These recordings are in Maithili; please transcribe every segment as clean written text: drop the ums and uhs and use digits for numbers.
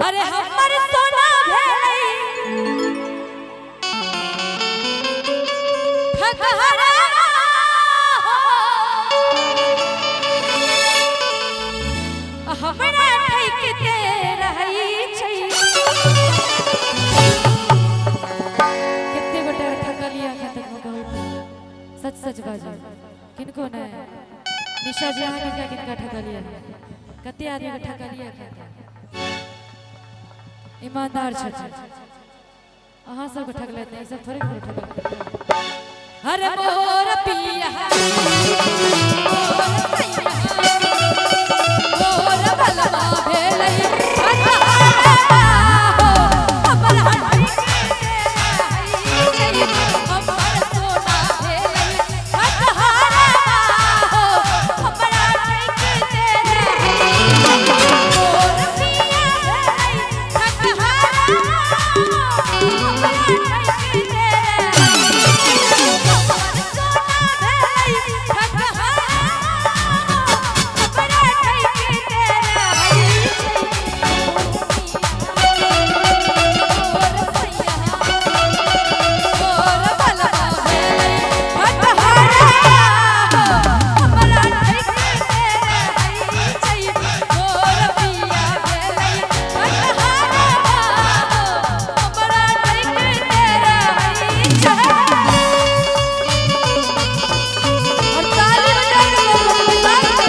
अरे हमर सोना भेलै ठकहरा हो, हमरा ठकिते रहै छै। कते गोटा ठकलियै एखन तक मे कहू तऽ? सच सच बाजू, किनको नहि? निशा जी, अहाँ किनका किनका ठकलियै? कते आदमी के ठकलियै एखन तक? ईमानदार छथिन। अहाँ सबके ठकलथि नहि, ई सब थोड़े ककरो ठकलथि। अरे मोर पिया, मोर सैया, मोर बलवा भेलै ठकहरा हो, हमरा ठकिते रहै छै। हमर सोना भेलै ठकहरा हो, हमरा ठकिते रहै छै। मोर पिया भेलै ठकहरा हो, हमरा ठकिते रहै छै। हमर सोना भेलै ठकहरा हो, हमरा ठकिते रहै छै। मोर सैया, मोर बलवा भेलै ठकहरा हो, हमरा ठकिते रहै छै। मोर पिया भेलै ठकहरा हो, हमरा ठकिते रहै छै। और ताली बजा के बोलो, ताली।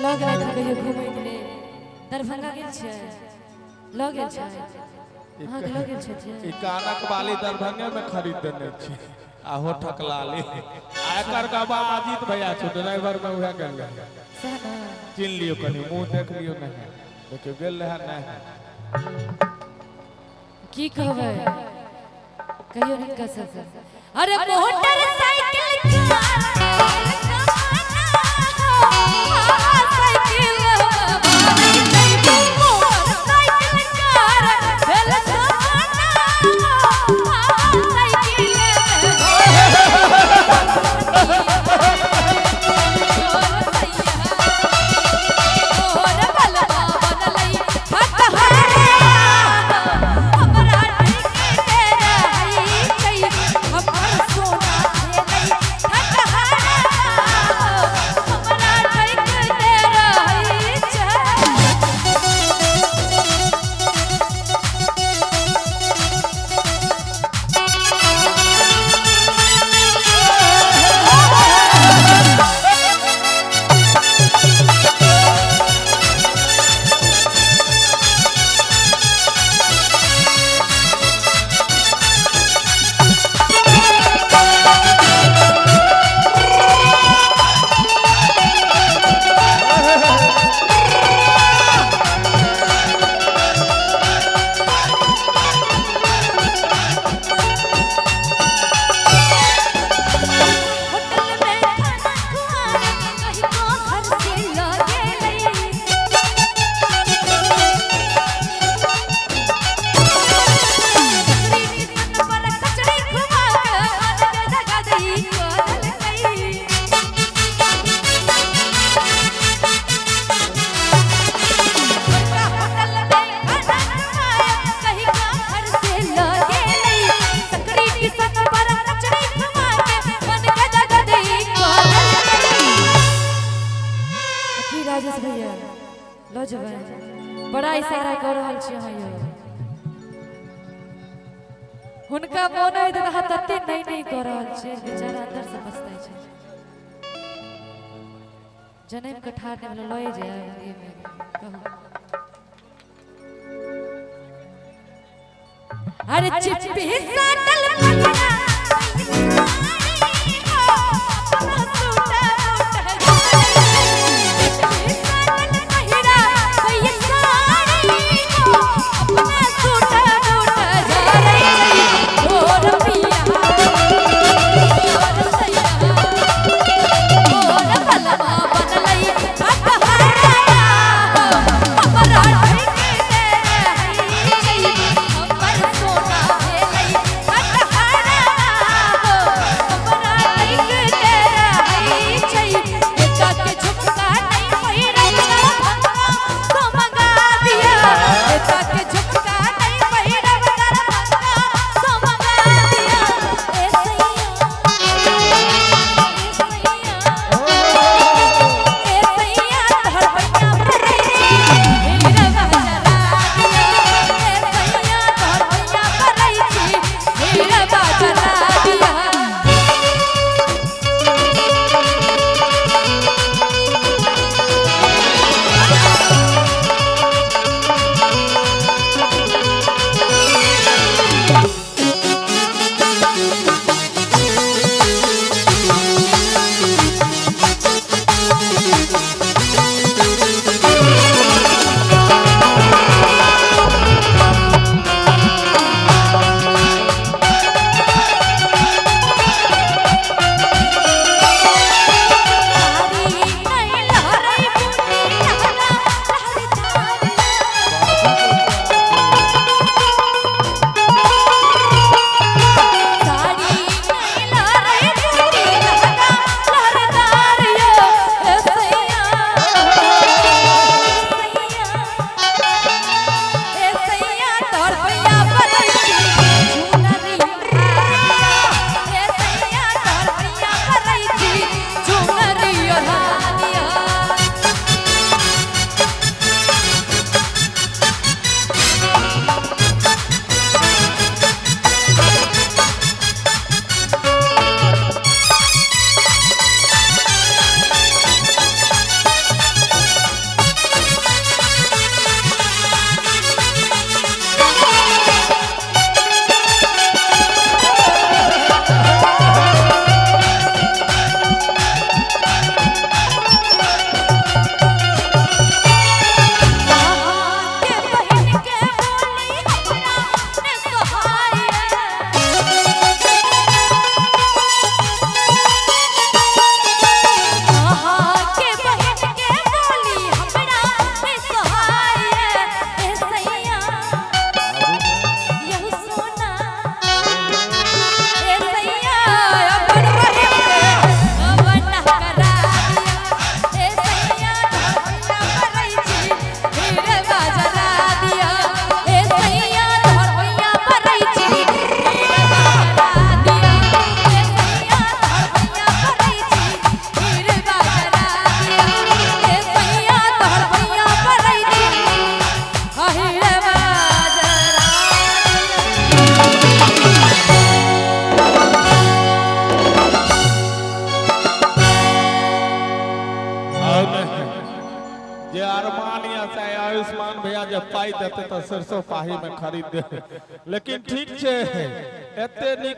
लऽ गेलथि हँ कहियो घुमैके लेल? दरभंगा गेल छियै? लऽ गेल छै अहाँके? लऽ गेल छथिन? ई कानक बाली दरभंगे में खरीद देने छी आ होठक लाली आ एकर गवाह अजीत भैया छै, ड्राइवर में उहे गेल रहे। सएह ने। चिन्ह लियौ, कनि मुंह देख लियौ। नहि देखियौ, गेल रहे नहि। की कहबै, कहियो हिनका सबके। अरे motor cycle cycle motor car भेल सपना, साइकिल। मोर बलवा बनलै ठकहरा, हमरा ठकिते रहै छै। हमर सोना भेलै राजेश भैया लऽ जेबै, बड़ा इशारा कऽ रहल छी अहाँ यौ। हुनका मोन होइत तऽ अहाँ तते नहि नहि कऽ रहल छियै, बेचारा अंदर से पछताइ छै। जनम के ठाढ़ नहि भेलै, लए जायब कहू। अरे चिप्पी साटल पटना जे अरमान या चाहे आयुष्मान भैया जब पाई देते तो सरसों पाही में खरीद दे, लेकिन ठीक छे एते निक।